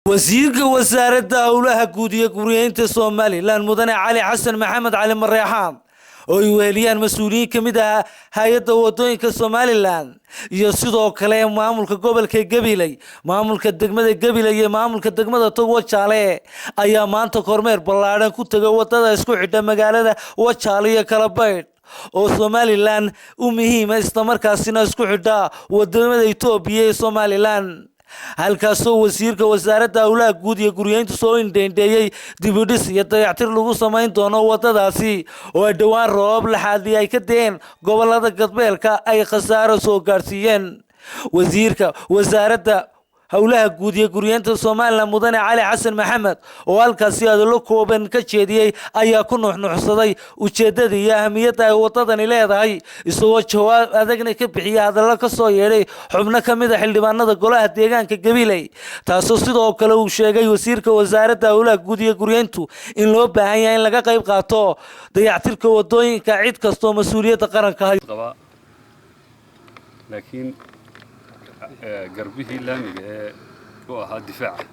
Wasiirka Wasaaradda Howlaha Guud iyo Guryeynta Somaliland, Mudane Cali Xasan Maxamed Cali Mareexaan, oo ay weheliyaan mas-uuliyiin ka mid ah hay-adda wadooyinka Somaliland iyo sidoo kale maamulka gobolka Gabiley, maamulka degmada Gabiley iyo maamulka degmada Togwajaale, ayaa maanta kormeer ballaadhan ku tegay wadada isku xidha magaalada Wajaale iyo Kalabaydh oo Somaliland u muhiima, islamarkaasina isku xidha wadamada Itoobiya iyo Somaliland, halkaasoo wasiirka Wasaaradda Howlaha Guud iyo Guryeynta soo indheindheeyey dibudhis iyo dayactir lagu samayn doono wadadaasi oo ay dhowaan roobab laxaadii ay ka da'een gobolada galbeedka ay khasaaro soo gaadhsiiyeen. Wasiirka Wasaaradda Howlaha Guud iyo Guryeynta Somaliland, Mudane Cali Xasan Maxamed, oo halkaasi hadallo kooban ka jeediyey, ayaa ku nuxnuxsaday ujeedada iyo ahamiyadda ay wadadani leedahay, isagoo jawaab adagna ka bixiyay hadallo ka soo yeedhay xubno ka mid ah xildhibaanada golaha deegaanka Gabiley, taasoo sidoo kale uu sheegay wasiirka Wasaaradda Howlaha Guud iyo Guryeyntu in loo baahan yahay in laga qayb qaato dayactirka wadooyinka cid kastoo mas-uuliyadda qaranka hay. Qabaa, laakiin garbihii laamiga ee u ahaa difaaca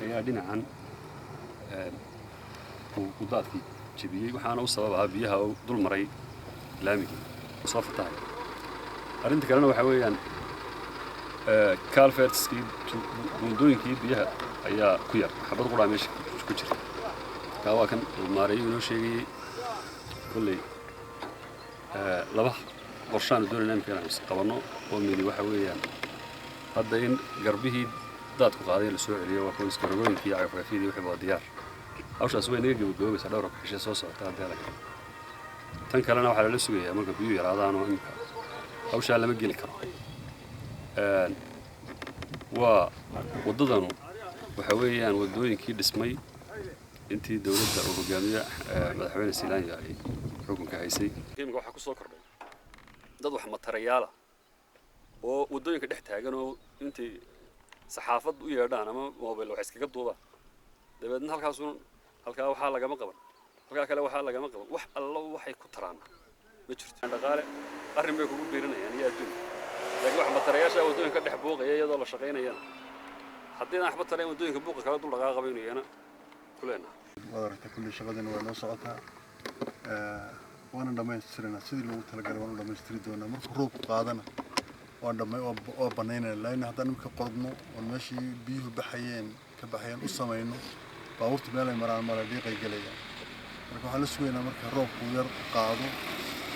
ayaa dhinacan uu daadkii jebiyey, waxaana u sabab ahaa biyaha oo dul maray laamigii soo fatahay. Arrinta kalena waxaa weeyaan culvertskii, buundooyinkii biyaha ayaa ku yar, xabad quraa meesha ku jirta. Kaa waa kan maareeyo inoo sheegayey. Kolley laba qorshaanu doonayna imika inaan qabanno oo midi waxa weeyaan hadda in garbihii daadku qaaday la soo celiyo. Waa kuwa iskarogooyinkii iyo cagafcagafyadii, wixii waa diyaar. Hawshaas way naga gabagaboobaysaa dhowr xishe soo socota haddii la galo. Tan kalena waxaa lala sugayaa marka biyuhu yaraadaan, oo imika hawshaa lama geli karo. Waa waddadanu waxa weeyaan waddooyinkii dhismay intii dowladda uu hogaamiye Madaxweyne Siilaanyo ay xukunka haysay. Imika waxaa ku soo kordhay dad wax matarayaala oo waddooyinka dhex taagan oo intay saxaafad u yeedhaan ama mobile wax iskaga duubaan, dabeedna halkaasun halkaa waxaa lagama qaban, halkaa kale waxaa lagama qaban. Wax allo waxay ku taraan ma jirto. Dhaqaale arrin bay kugu biirinayaan iyo adduunka, laakiin wax matarayaasha waddooyinka dhex buuqaya iyadoo la shaqaynayana, haddii aan waxba tarayn waddooyinka buuqa kala dul dhaqaaqa baynu iyana ku leenahay. Waad aragtay, kulli shaqadina waa noo socotaa, waana dhammaystiranaa sidii loogu talagalay, waanu dhammaystiri doonaa. Markuu roobku qaadana waan dhamay, waa banaynayna. Laakiin haddaan imika qodno oon meeshii biyuhu baxayeen ka baxayeen u samayno, baabuurta meel ay maraan male, dhiiqay gelayaan. Marka waxaan la sugaynaa marka roobku yar qaado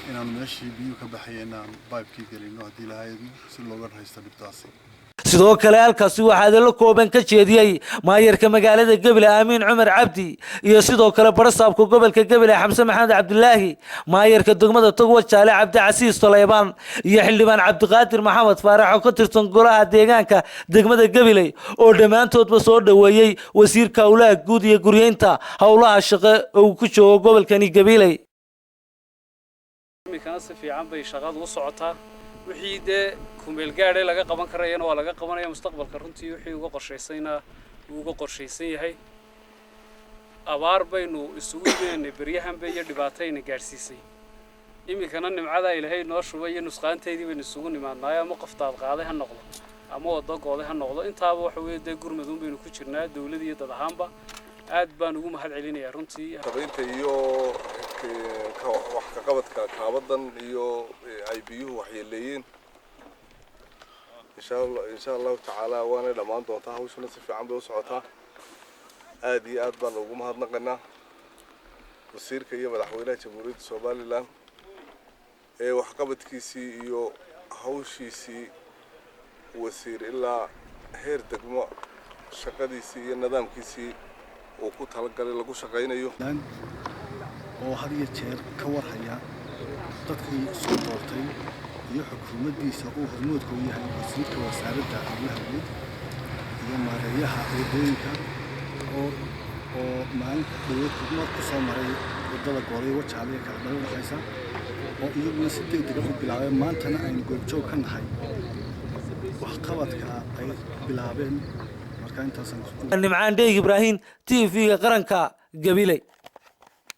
inaanu meeshii biyuhu ka baxayeen aan pipekii gelino, haddii lahaydno, si looga haysto dhibtaasi. Sidoo kale halkaasi waxaa hadallo kooban ka jeediyey maayarka magaalada Gebile, Aamiin Cumar Cabdi, iyo sidoo kale barasaabka gobolka Gebile, Xamse Maxamed Cabdilaahi, maayarka degmada Togwajaale, Cabdicasiis Taleybaan, iyo xildhibaan Cabdiqaadir Maxamed Faarax oo ka tirsan golaha deegaanka degmada Gabiley, oo dhammaantoodba soo dhoweeyey wasiirka Howlaha Guud iyo Guryeynta howlaha shaqo oo uu ku joogo gobolkani Gabiley. Iminkana si fiican bay shaqadu u socotaa. Wixii dee kumeel gaadhay laga qaban karayana waa laga qabanaya. Mustaqbalka runtii wixii uga qorshaysayna wuu uga qorshaysan yahay. Abaar baynu isugu imaanay beryahanba iyo dhibaatayna gaadhsiisay. Iminkana nimcadaa Ilaahay noo shubay iyo nusqaanteydii baynu isugu nimaadnaayo, ama qof daad qaaday ha noqdo ama waddo gooday ha noqdo, intaaba waxa weeye dee gurmaduun baynu ku jirnaa, dawlad iyo dad ahaanba. Aad baan ugu mahad celinayaa runtii. Shaqaynta iyo wax ka qabadka kaabadan iyo ay biyuhu waxyeeleeyeen, insha Allahu tacaala waanay dhammaan doontaa. Hawshuna si fiican bay u socotaa. Aad iyo aad baan ugu mahadnaqaynaa wasiirka iyo madaxweynaha Jamhuuriyadda Somaliland ee waxqabadkiisii iyo hawshiisii wasiir ilaa heer degmo, shaqadiisii iyo nidaamkiisii uu ku talagalay lagu shaqaynayo. Oo had iyo jeer ka warhaya dadkii soo doortay iyo xukuumaddiisa uu hormoodka u yahay wasiirka Wasaaradda Howlaha Guud iyo maareeyaha waddooyinka, oo maalin dhaweed mar ku soo maray waddada Goolay Wajaale iyo kala dhalo dhexaysa, oo iyaguna si degdega u bilaabeen. Maantana aynu goobjoog ka nahay waxqabadka ay bilaabeen. Marka intaasaan Nimcaan Dheeg Ibraahim, TV-ga Qaranka, Gabiley.